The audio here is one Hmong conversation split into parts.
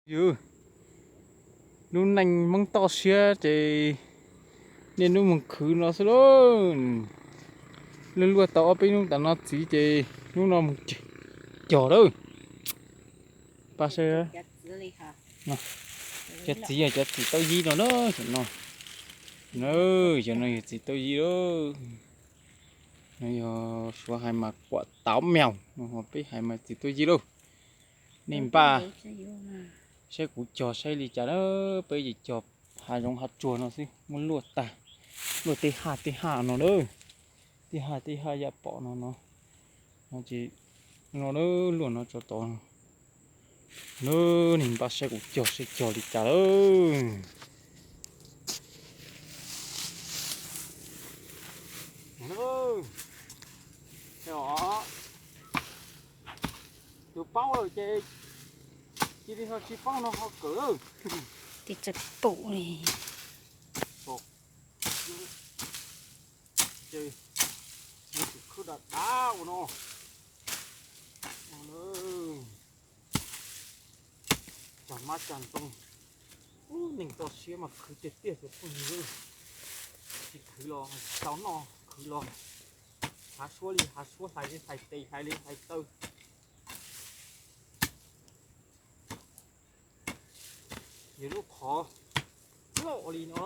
Yus, lub neej Hmoob toj siab ces niaj hnub mus khwv no xwb lauj. Luaj luaj tau ob peb hnub tas no txiv ces hnub no mus cog lawm. Pab saib, cov txiv yog cov txiv taub yib no na, cov no. Cov no yog txiv taub yib lauj. No yog Suav hais mas kuam taub meos, no peb hais mas txiv taub yib lauj. Nej npaj saib kuv cog saib li cas na, peb ces cog hav zoov hav tsuag no xwb, muab luaj tag, luaj tej haj tej haj no na, tej haj tej haj yam pom no no, no ces no na, luaj no tso tod no. Nej npaj saib kuv cog saib cog li cas lawm. Tus paub lawm ces cia li ho tsis paub no ho kawm. Tis txawm pum li. Ces tus khwb dav dav ua no. Cog mab cog ntoo, ub, neeg toj siab mas khwv tiag tiag cov phooj ywg. Tsis khwv los tsis tau noj, khwv los hav suab li hav suab, hlais li hlais tes, hlais li hlais taw. Yog lub qhov loj li no.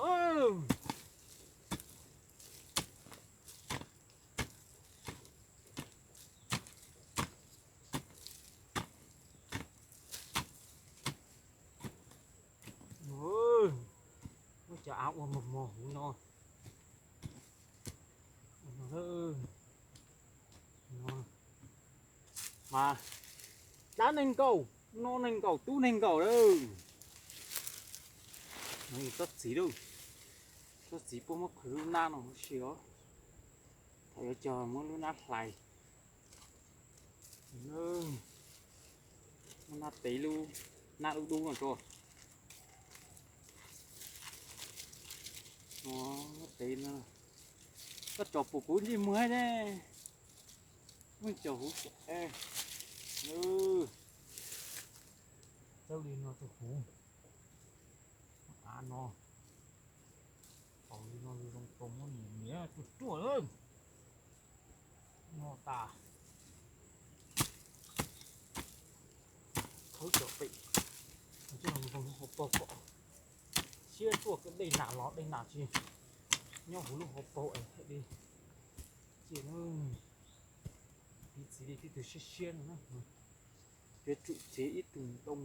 Muab cov av ua mos mos huv no. Mas dab neeg nkaum, no neeg nkaum, tub neeg nkaum lawm. Tsob txiv lawm, tsob txiv puab muab qhwv lub nab no huv si os. Thaum yuav cog muab lub nab hlais. Muab nab tev lub nab dub dub no rau. Nab tev no, koj tso pum kuv ntsej muag ne. Muab tso huv si. Txawb li no rau huv. Av no, tau li no zoo tau muab niam niam ruaj ruaj lawm. No tas. Khawb cov pem, coj los npog lub hauv paug kom siab tuaj, dej nag los dej nag tsis nyob huv lub hauv paug es thiaj li ciaj. Piv txwv li tib tug siab siab no na, yuav tsum cev ib tug ntoo.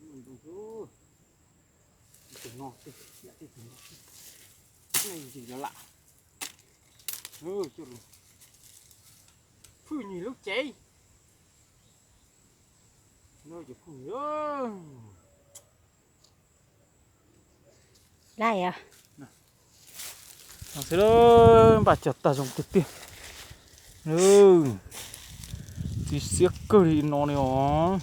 Ib tug no, ib tug no, ib tug no, ntsis los lam. Phooj ywg lub cev, cov phooj ywg. Laj os. Xwb, npaj cog tag zoo tiag tiag. Txiv xiab kawg li no li os.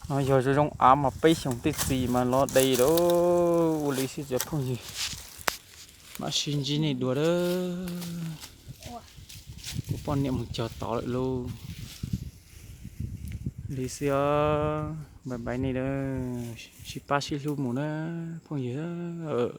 No yog zoo zoo av mas peb xyoos tej txiv mas los de lawm. Ua li xwb cov phooj ywg, mam sib ntsib nej dua lawm. Kuv poj niam mus cog tod lawm lauj. Li xwb os, bye bye nej lawm, sib pab sib hlub mus na phooj ywg.